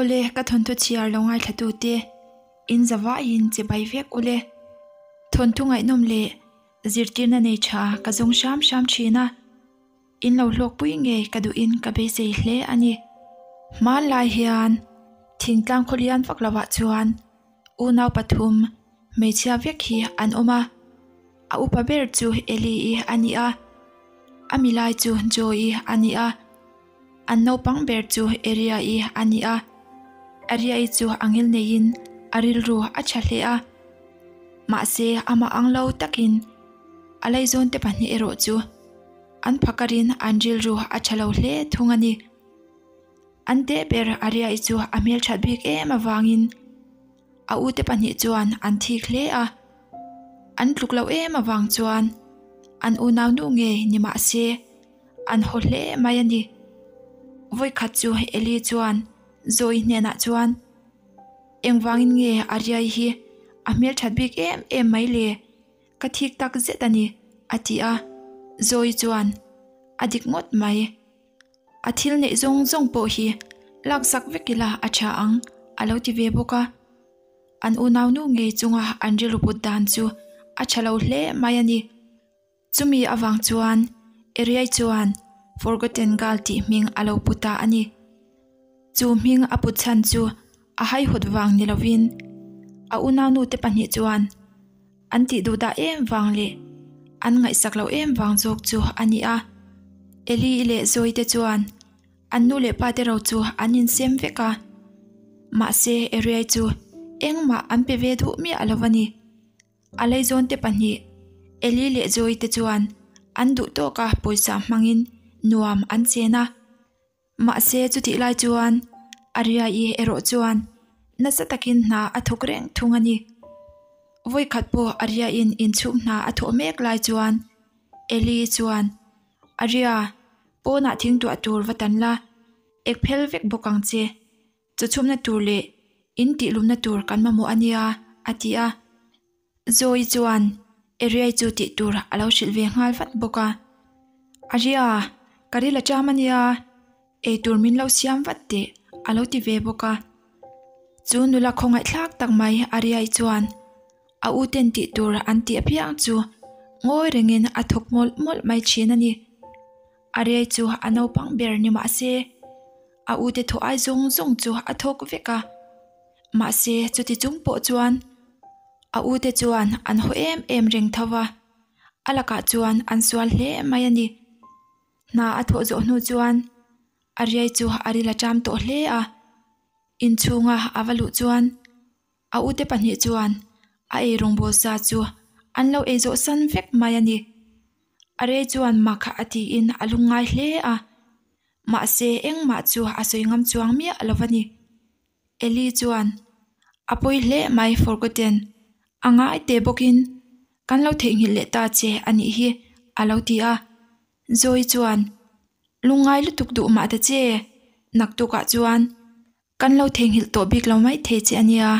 Awle, ka thawnthu chhiar lo ngaithlatute, in zavaiin che bai vek ule. Thawnthu ngaihnawm leh zirtirna nei tha ka zawng hram hram thin a, in lo hlawkpui ngei ka duhin ka beisei hle a ni. Hmanlai hian thingtlang khawlian vak lovah chuan unau pathum hmeichhia vek hi an awm a, a upa ber chu Eli-i a ni a, a milai chu Joy-i a ni a. An naupang ber chu Eria-i a ni a, Eria-i chu a ngil neiin a rilru a tha hle a. Mahse, amah ang lo takin a leizawnte pahnih erawh chu an phakarin an rilru a tha lo hle thung a ni. An teh ber Eria-i chu a hmelthat bik em avangin a ute pahnih chuan an thik hle a. An tluk loh em avang chuan an unau nu ngei ni mah se, An haw hle mai a ni. Vawikhat chu Eli chuan Zoe hnenah chuan, Engvangin nge Ariai hi a hmelthat bik em em mai le? Ka thik tak zet a ni, a ti a. Zoe chuan, A dik ngawt mai. A thil neih zawng zawng pawh hi laksak vek ila a tha ang, a lo ti ve bawk a. An unaunu ngei chunga an rilru put dan chu a tha lo hle mai a ni. Chumi avang chuan Eriai chuan Forgotten Girl tih hming a lo pu ta a ni. Chu hming a put chhan chu a haihawt vang ni lovin a unaunute pahnih chuan an tih duh dah em vang leh an ngaihsak loh em vang zawk chu a ni a. Eli leh Zoe te chuan an nu leh pa te ro chu an insem vek a, mahse Eriai chu engmah an pe ve duh miah lo a ni. A leizawnte pahnih, Eli leh Joy te chuan an duh tawka pawisa hmangin nuam an chen a. Mahse chutih lai chuan Aria-i erawh chuan nasa takin hna a thawk reng thung a ni. Vawikhat pawh Aria-in inchhung hna a thawh mek lai chuan Eli chuan, Aria, pawnah thingtuah tur va tan la, ek phel vek bawk ang che. Chawchhumna tur leh in tihlumna tur kan mamawh a nia, a ti a. Zoe chuan Ariai chu tih tur a lo hrilh ve nghal vat bawk a. Aria, ka ril a ṭam a nia, eitur min lo siam vat teh, a lo ti ve bawk a. Chu nula khawngaihthlak tak mai Ariai chuan a u ten tih tur an tih apiang chu ngawi rengin a thawk mawlh mawlh mai ṭhin a ni. Ariai chu a naupang ber ni mah se, A ute thaw ai zawng zawng chu a thawk vek a, mahse chuti chung pawh chuan a ute chuan an haw em em reng tho va, a lakah chuan an sual hle mai a ni. Hna a thawh zawh hnu chuan a riai chu a ril a ṭam tawh hle a, inchhunga a va luh chuan A ute pahnih chuan a ei rawngbâwl sa chu an lo ei zawh san vek mai a ni. A rei chuan mak a tiin a lungngai hle a, mahse engmah chu a sawi ngam chuang miah lo va ni. Eli chuan, A pawi hle mai Forgotten, a ngai teh bawkin kan lo theihnghilh leh ta che a nih hi, a lo ti a. Zoe chuan, Lungngai lutuk duh mah ta che, naktukah chuan Kan lo theihnghilh tawh bik lo mai thei che a nia.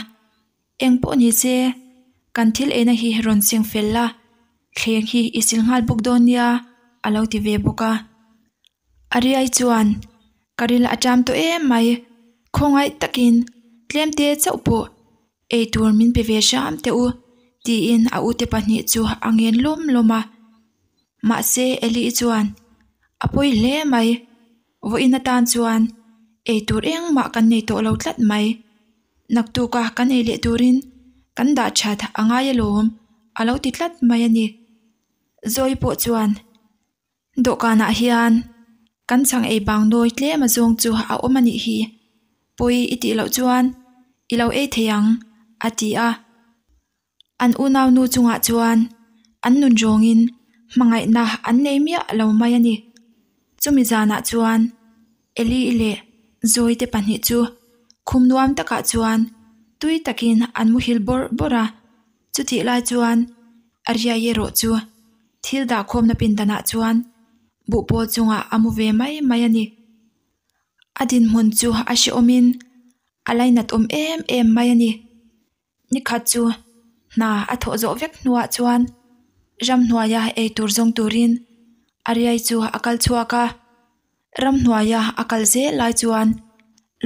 Eng pawh ni se, kan thil eina hi rawn seng fel la, thleng hi i sil nghal bawk dawn nia, a lo ti ve bawk a. A riai chuan, Ka ril a ṭam tawh em mai, khawngaih takin tlem te chauh pawh ei tur min pe ve hram teh u, tiin a ute pahnih chu a ngen lawm lawm a. Mahse, Eli-i chuan, A pawi hle mai, Vawiin atan chuan ei tur engmah kan nei tawh lo tlat mai. Naktuka kan ei leh turin kan dah that a ngai alawm a lo ti tlat mai a ni. Zoe pawh chuan dawhkanah hian kan chhang ei bang nawi tlem azawng chu a awm a nih hi, pawi i tih loh chuan i lo ei thei ang a ti a. An unau nu chungah chuan an nun rawngin hmangaihna an nei miah lo mai a ni. Chumi zanah chuan Eli leh Zoe te pahnih chu khum nuam takah chuan tui takin an muhil bawrh bawrh a. Chutih lai chuan Ariai erawh chu thil dahkhawmna pindanah chuan buhpawl chungah a mu ve mai mai a ni. A dinhmun chu a hrehawmin a lainat awm em em mai a ni. Nikhat chu hna a thawh zawh vek hnuah chuan ramhnuaia ei tur zawng turin a riai chu a kal chhuak a, ramhnuaia a kal zel lai chuan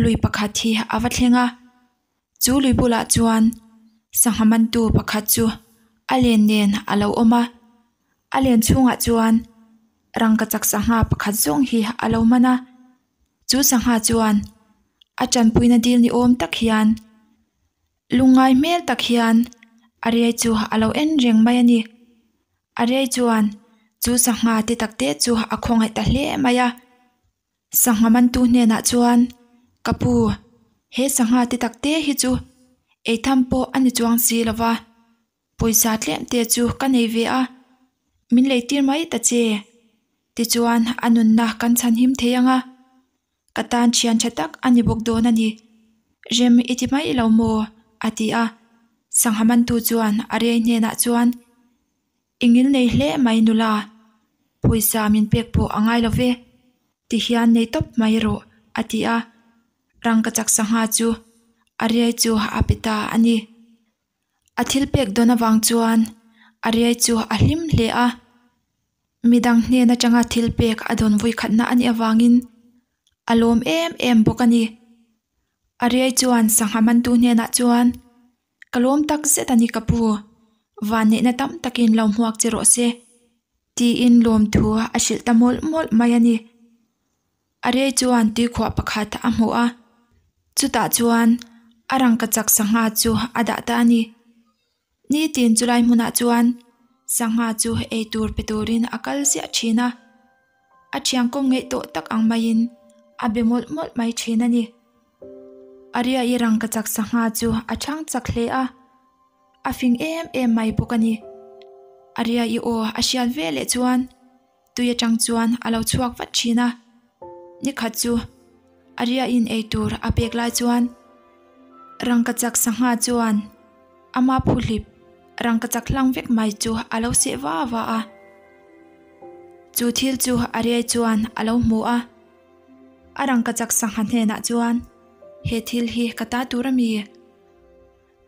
Lui pakhat hi a va thleng a, chu lui bulah chuan sangha mantu pakhat chu a len nen a lo awm a, a len chhungah chuan rangkachak sangha pakhat zawng hi a lo man a, chu sangha chuan a tanpuina dil ni awm tak hian lungngai hmel tak hian a riai chu a lo en reng mai a ni. A riai chuan chu sangha te tak te chu a khawngaih ta hle mai a. Sangha mantu hnenah chuan, Ka pu, he sangha te tak te hi chu eitham pawh a ni chuang si lo va, pawisa tlem te chu ka nei ve a, min leitir mai ta che. Tichuan a nunna kan chhanhim thei ang a, ka tan thian tha tak a ni bawk dawn a ni. Rem i ti mai lo maw? a ti a. Sangha mantu chuan a rei hnenah chuan, I ngil nei hle mai nula, pawisa min pek pawh a ngai lo ve, ti hian nei tawp mai rawh, a ti a. Rangkachak sangha chu a riai chu a pe ta a ni. A thil pek dawn avang chuan a riai chu a hlim hle a. Midang hnen atanga thil pek a dawn vawikhatna a nih avangin a lawm em em bawk a ni. A riai chuan sangha mantu hnenah chuan, Ka lawm tak zet a ni ka pu, vanneihna tam takin lo hmuak che rawh se, tiin lawmthu a hrilh ta mawlh mawlh mai a ni. A rei chuan tuikhuah pakhat a hmu a, chutah chuan a rangkachak sangha chu a dah ta a ni. Nitin chulai hmunah chuan sangha chu ei tur pe turin a kal ziah thin a, a thian kawm ngeih tawh tak ang maiin a be mawlh mawlh mai thin a ni. Aria-i rangkachak sangha chu a chhang chak hle a, a fing em em mai bawk a ni. Aria-i aw a hriat veleh chuan tui atang chuan a lo chhuak vat thin a, nikhat chu Aria-in ei tur a pek lai chuan rangkachak sangha chuan ama phuhlip rangkachak hlang vek mai chu a lo seh va va a. Chu thil chu Aria chuan a lo hmu a, a rangkachak sangha hnenah chuan, He thil hi ka ta tur a mi?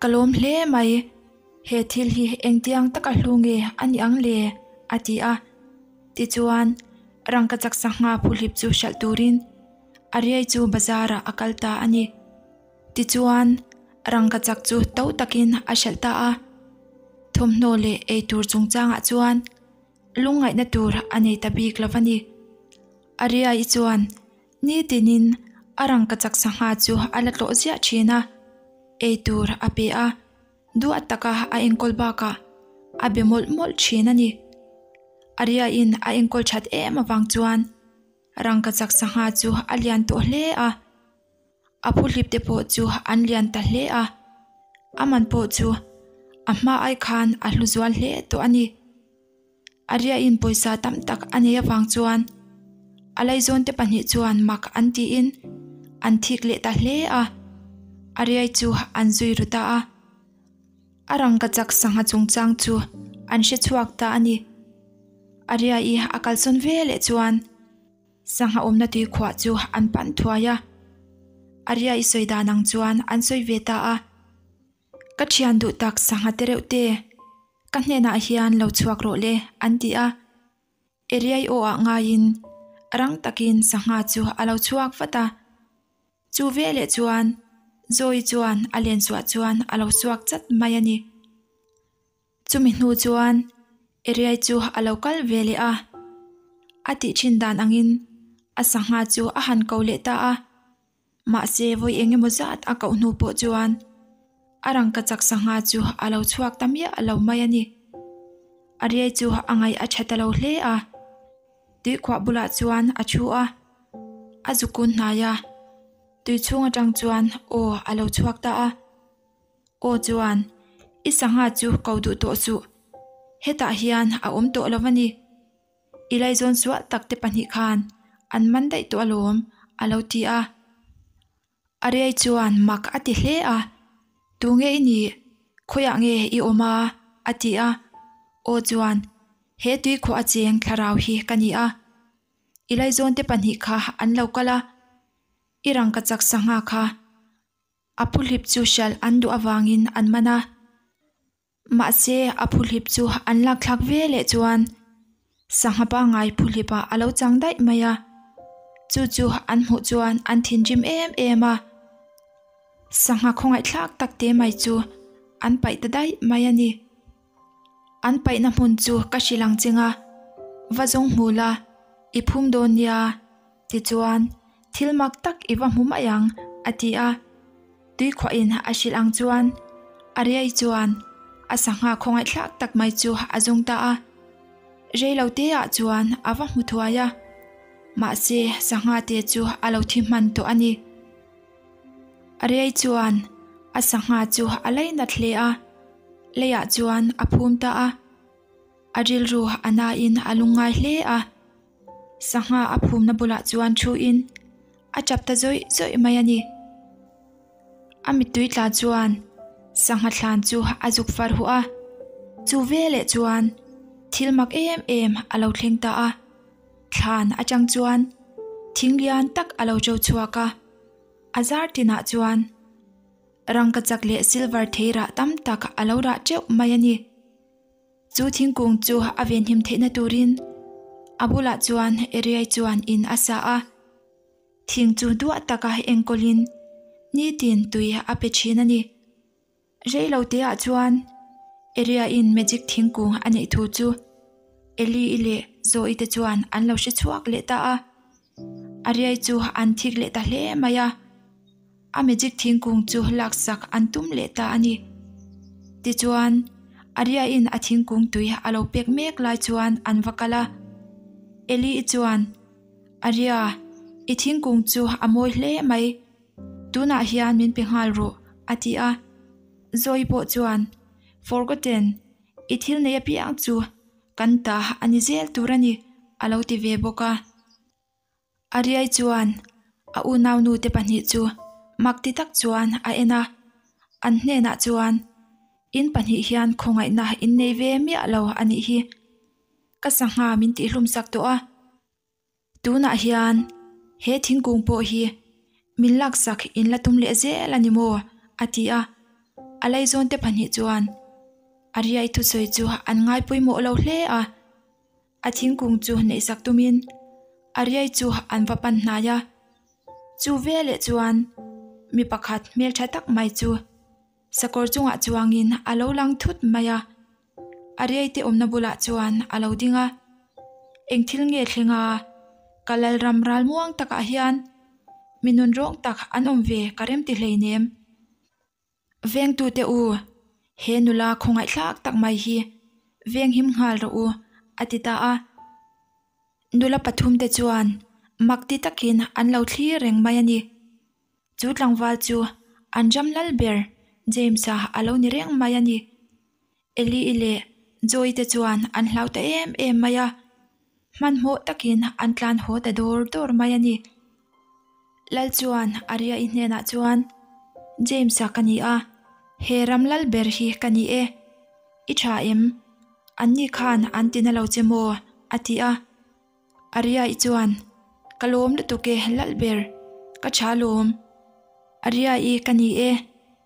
Ka lawm hle mai, he thil hi engtiang taka hlu nge a ni ang le? a ti a. Tichuan, rangkachak sangha phuhlip chu hralh turin a riai chu bazar ah a kal ta a ni. Tichuan, rangkachak chu to takin a hralh ta a. Thawmhnaw leh eitur chungchangah chuan lungngaihna tur a nei ta bik lo a ni. A riai chuan Nitinin a rangkachak sangha chu a la tlawh ziah thin a, ei tur a pe a, duat taka a enkawl bakah a be mawlh mawlh thin a ni. A riain a enkawl that em avang chuan rangkachak sangha chu a lian tawh hle a, a phuhlip te pawh chu an lian ta hle a, a man pawh chu a hma ai khan a hlu zual hle tawh a ni. A riain pawisa tam tak a nei avang chuan a laizawnte pahnih chuan mak an tiin an thik leh ta hle a, a riai chu an zui ru ta a. A rangkachak sangha chungchang chu an hre chhuak ta a ni. A riai a kalsawn ve leh chuan sangha awmna tuikhuah chu an pan thuai a, a riai sawi dan ang chuan an sawi ve ta a. Ka thian duh tak sangha te reuh te. Ka hnenah hian lo chhuak rawh le, an ti a. Eriai aw ah ngaiin rang takin sangha chu a lo chhuak vat a. Chu veleh chuan Zoe chuan a len chhuah chuan a lo chhuak chat mai a ni. Chumi hnu chuan Eriai chu a lo kal ve leh a. A tih thin dan angin a sangha chu a han ko leh ta a. Mahse vawi eng emaw zat a koh hnu pawh chuan a rangkachak sangha chu a lo chhuak ta miah lo mai a ni. A riai chu a ngaih a tha ta lo hle a, tuikhuah bulah chuan a thu a, a zukun hnai a, tui chhung atang chuan aw a lo chhuak ta a. Aw chuan, I sangha chu ko duh tawh suh, hetah hian a awm tawh lo a ni. I laizawn sual tak te pahnih khan an man daih tawh alawm, a lo ti a. A riai chuan mak a ti hle a, Tunge i nih? Khawiah nge i awm a? a ti a. Aw chuan, He tuikhuah a cheng thlarau hi ka ni a. I laizawn te pahnih kha an lo kal a, i rangkachak sangha kha a phuhlip chu hralh an duh avangin an man a. Mahse, a phuhlip chu an lak thlak ve leh chuan sangha pangngai phuhlip ah a lo chang daih mai a. Chu chu an hmuh chuan an thinrim em em a. Sangha khawngaihthlak tak te mai chu an paih ta daih mai a ni. An paihna hmun chu ka hrilh ang cheng a, va zawng hmu la, i phum dawn nia, tichuan thil mak tak i va hmu mai ang, a ti a. Tuikhuahin a hrilh ang chuan Ariai chuan a sangha khawngaihthlak tak mai chu a zawng ta a. Reiloteah chuan a va hmu thuai a, mahse sangha te chu a lo thi hman tawh a ni. Ariai chuan a sangha chu a lainat hle a, leiah chuan a phum ta a. A rilru a nain a lungngai hle a. Sangha a phumna bulah chuan thuin a tap ta zawih zawih mai a ni. A mittui tla chuan sangha thlan chu a zuk far huh a, chu veleh chuan thil mak em em a lo thleng ta a. Thlan atang chuan thing lian tak a lo to chhuak a, a zar tinah chuan rangkachak leh silver thei rah tam tak a lo rah teuh mai a ni. Chu thingkung chu a venhim theihna turin a bulah chuan Eriai chuan in a sa a. Thing chu duah taka enkawlin nitin tui a pe thin a ni. Reiloteah chuan Eriain magic thingkung a neih thu chu Eli-i leh Zoe te chuan an lo hre chhuak leh ta a. Ariai chu an thik leh ta hle mai a. A magic thingkung chu laksak an tum leh ta a ni. Tichuan, Ariain a thingkung tui a lo pek mek lai chuan an va kal a. Eli-i chuan, Aria, i thingkung chu a mawi hle mai. Tunah hian min pe nghal rawh, a ti a. Zoe pawh chuan, Forgotten, i thil nei apiang chu kan ta a ni zel tur a ni, a lo ti ve bawk a. Ariai chuan a unaunu te pahnih chu mak ti tak chuan a en a, an hnenah chuan, In pahnih hian khawngaihna in nei ve miah lo a nih hi. Ka sangha min tihhlum sak tawh a. Tunah hian he thingkung pawh hi min laksak in la tum leh zel a ni maw? a ti a. A laizawn te pahnih chuan Ariai thusawi chu an ngai pawimawh lo hle a. A thingkung chu neihsak tumin a riai chu an va pan hnai a, chu veleh chuan mi pakhat hmeltha tak mai chu sakawr chungah chuangin a lo lang thut mai a, a riai te awmna bulah chuan a lo ding a, Eng thil nge thleng a, ka lalram ral muang takah hian mi nun rawng tak an awm ve ka remti hleinem. Vengtute u, he nula khawngaihthlak tak mai hi venghim nghal rawh u, a ti ta a. Nula pathumte chuan mak ti takin an lo thlir reng mai a ni. Chu tlangval chu an ram lal ber James-a a lo ni reng mai a ni. Eli-i leh Joy te chuan an hlau ta em em mai a, hmanhmawh takin an tlan haw ta dawr dawr mai a ni. Lal chuan Aria-i hnenah chuan, James-a ka ni a, he ram lal ber hi ka ni e. I tha em? Anni khan an ti na lo che maw? a ti a. Aria-i chuan, Ka lawm lutuk e, lal ber, ka tha lawm. Aria-i ka ni e,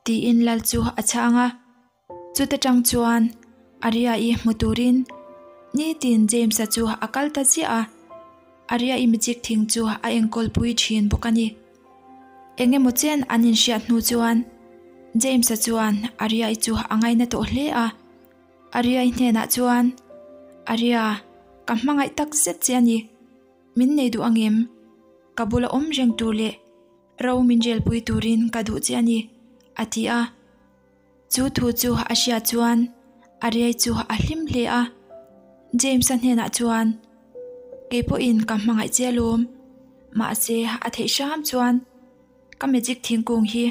tiin lal chu a chhang a. Chuta tang chuan Aria-i hmu turin nitin James-a chu a kal ta ziah a, Aria-i magic thing chu a enkawl pui thin bawk a ni. Eng emaw chen an inhriat hnu chuan James-a chuan Aria-i chu a ngaina tawh hle a, Aria-i hnenah chuan, Aria, ka hmangaih tak zet che a ni, min nei duh angem? Ka bula awm reng tur leh ro min relpui turin ka duh che a ni, a ti a. Chu thu chu a hriat chuan a riai chu a hlim hle a, James-a hnenah chuan, Kei pawhin ka hmangaih che alawm, mahse a theih hram chuan ka magic thingkung hi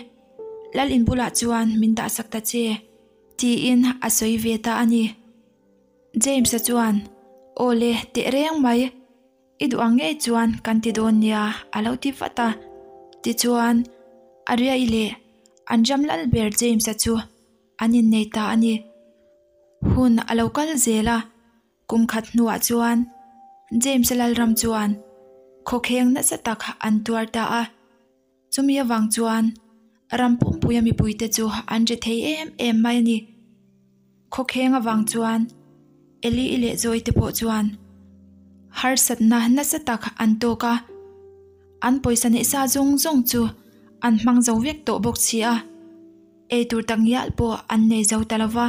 lal in bulah chuan min dahsak ta che, tiin a sawi ve ta a ni. James-a chuan, Aw le, teh reng mai. I duh ang ngei chuan kan ti dawn nia a lo ti vat a. Tichuan, Aria-i leh an ram lal ber James-a chu an innei ta a ni. Hun a lo kal zel a, kum khat hnuah chuan James-a lalram chuan khawkheng nasa tak an tuar ta a. Chumi avang chuan ram pumpuia mipuite chu an ri thei em em mai a ni. Khawkheng avang chuan Eli-i leh Joy te pawh chuan harsatna nasa tak an tawk a. An pawisa neih sa zawng zawng chu an hmang zo vek tawh bawk si a, eitur tak ngial pawh an nei zo ta lo va,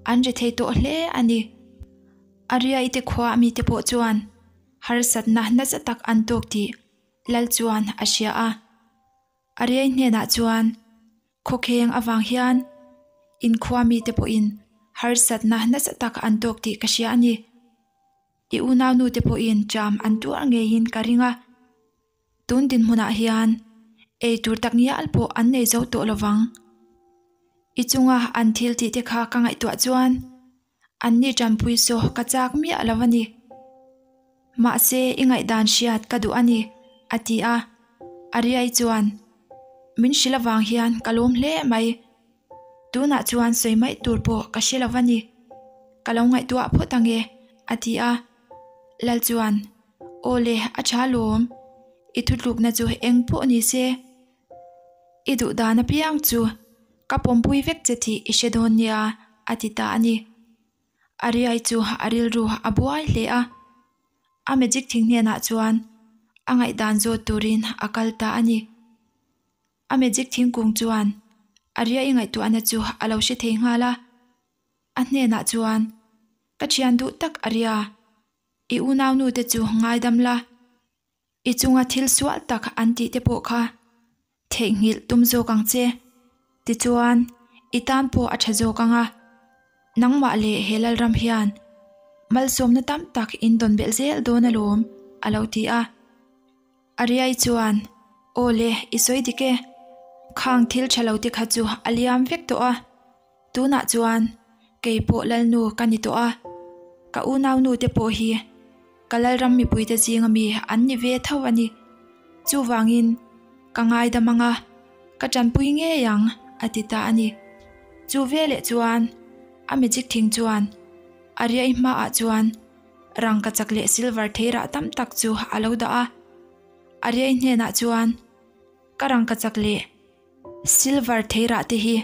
an ri thei tawh hle a ni. Ariai te khua mite pawh chuan harsatna nasa tak an tawk tih Lal chuan a hria a. Ariai hnenah chuan Khawkheng avang hian inkhua mite pawhin harsatna nasa tak an tawk tih ka hria a ni. I unaunu te pawhin ṭam an tuar ngeiin ka ring a. Tun dinhmunah hian ei tur tak ngial pawh an nei zo tawh lovang. I chunga an thil tih te kha ka ngaihtuah chuan an ni ṭanpui saw ka chak miah lo a ni. Mahse i ngaihdan hriat ka duh a ni, a ti a. Ariai chuan, Min hrilh avang hian ka lawm hle mai. Tunah chuan sawi mai tur pawh ka hre lo a ni. Ka lo ngaihtuah phawt ang e, a ti a. Lal chuan, Aw le, a tha lawm. I thutlukna chu eng pawh ni se. I duh dan apiang chu ka pawmpui vek che tih i hre dawn nia, a ti ta a ni. A riai chu a rilru a buai hle a. A magic thing hnenah chuan a ngaihdan zawt turin a kal ta a ni. A magic thingkung chuan a riai ngaihtuahna chu a lo hre thei nghal a. A hnenah chuan, Ka thian duh tak a ria, i unaunu te chu ngaidam la. I chunga thil sual tak an tih te pawh kha theihnghilh tum zawk ang che. Tichuan, i tan pawh a tha zawk ang a, nangmah leh he Lalram hian malsawmna tam tak in dawn belh zel dawn alawm, a lo ti a. Ariai chuan, Aw le, i sawi dik e. Khang thil tha lo te kha chu a liam vek tawh a. Tunah chuan kei pawh Lalnu ka ni tawh a, ka unaunu te pawh hi ka Lalram mipuite zinga mi an ni ve tho a ni. Chuvangin ka ngaidam ang a, ka tanpui ngei ang, a ti ta a ni. Chu veleh chuan a magic thing chuan a riai hmaah chuan rangkachak leh silver theirah tam tak chu a lo dah a. A riai hnenah chuan ka rangkachak leh Silver theirah te hi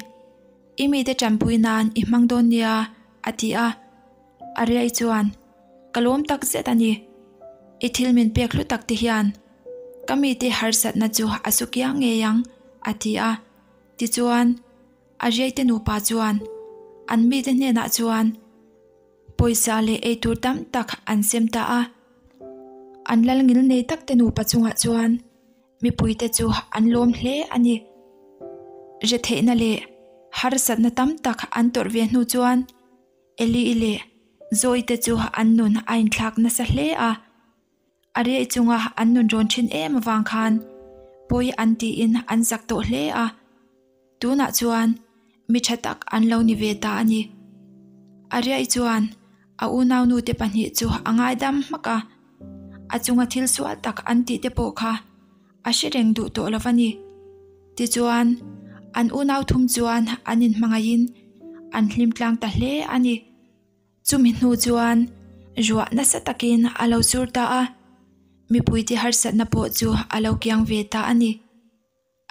i mite tanpui nan i hmang dawn nia, a ti a. Ariai chuan, Ka lawm tak zet a ni. I thil min pek hlu tak te hian ka mite harsatna chu a su kiang ngei ang, a ti a. Tichuan, Ariai te nupa chuan an mite hnenah chuan pawisa leh eitur tam tak an sem ta a. An lal ngil nei tak te nupa chungah chuan Mipuite chu an lawm hle a ni. Retheihna leh harsatna tam tak an tawrh ve hnu chuan Eli leh Zoe te chu an nun a inthlak nasa hle a. A reh chunga an nun rawn thin em avang khan pawi an tiin an zak tawh hle a. Tunah chuan mi tha tak an lo ni ve ta a ni. Ariai chuan a unaunu te pahnih chu a ngaidam hmak a, a chunga thil sual tak an tih te pawh kha a hre reng duh tawh lo a ni. Tichuan, an unau thum chuan an inhmangaihin an hlim tlang ta hle a ni. Chumi hnu chuan ruah nasa takin a lo sur ta a, mipuite harsatna pawh chu a lo kiang ve ta a ni.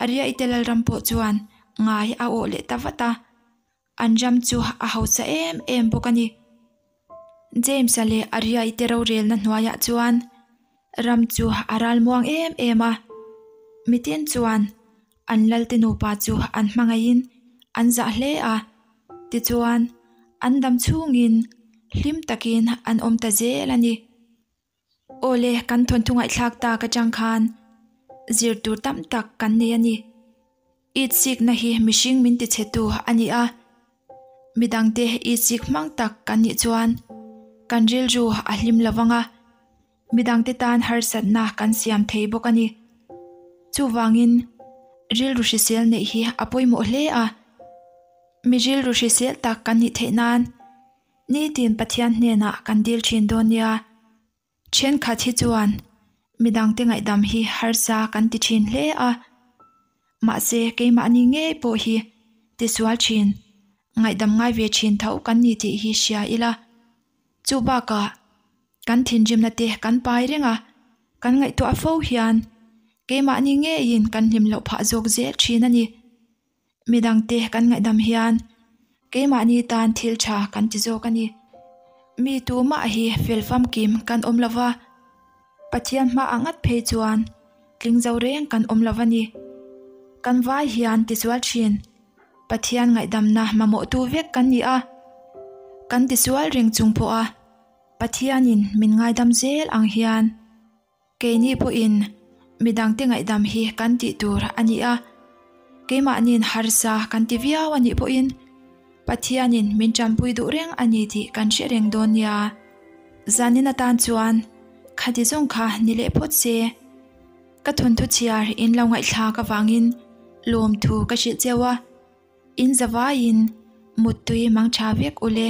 A riaite Lalram pawh chuan ngai a awh leh ta vat a, an ram chu a hausa em em bawk a ni. James-a leh a riaite rorelna hnuaiah chuan ram chu a ralmuang em em a, mitin chuan an Lalte nupa chu an hmangaihin an zah hle a, tichuan an dam chhungin hlim takin an awm ta zel a ni. Awle, kan thawnthu ngaihthlak tak atang khan zir tur tam tak kan nei a ni. Itsikna hi mihring min tichhetu a ni a, midangte itsik hmang tak kan nih chuan kan rilru a hlim lo vang a, midangte tan harsatna kan siam thei bawk a ni. Chuvangin rilru hrisel neih hi a pawimawh hle a, mi rilru hrisel tak kan nih theih nan Nitin Pathian hnenah kan dil thin dawn nia. Thenkhat hi chuan midangte ngaihdam hi harsa kan ti thin hle a. Mahse keimahni ngei pawh hi tisual thin, ngaihdam ngai ve thin tho kan ni tih hi hria ila. Chu bakah kan thinrimna te kan pai reng a, kan ngaihtuah fo hian keimahni ngeiin kan hlim loh phah zawk zel thin a ni. Midangte kan ngaihdam hian keimahni tan thil tha kan ti zawk a ni. Mi tumah hi fel famkim kan awm lo va, Pathian hmaah ngat phei chuan. Tling zo reng kan awm lo a ni. Kan vai hian tisual thin. Pathian ngaihdamna mamawhtu vek kan ni a. Kan tisual reng chung pawha Pathianin min ngaidam zel ang hian keini pawhin midangte ngaihdam hi kan tih tur a ni a. Keimahniin harsa kan ti viau a nih pawhin Pathianin min tanpui duh reng a ni tih kan hre reng dawn nia. Zanin atan chuan khati zawng kha ni leh phawt se. Ka thawnthu chhiar in lo ngaihthlak avangin lawmthu ka hrilh cheu a, in zavaiin muttui mang tha vek u le.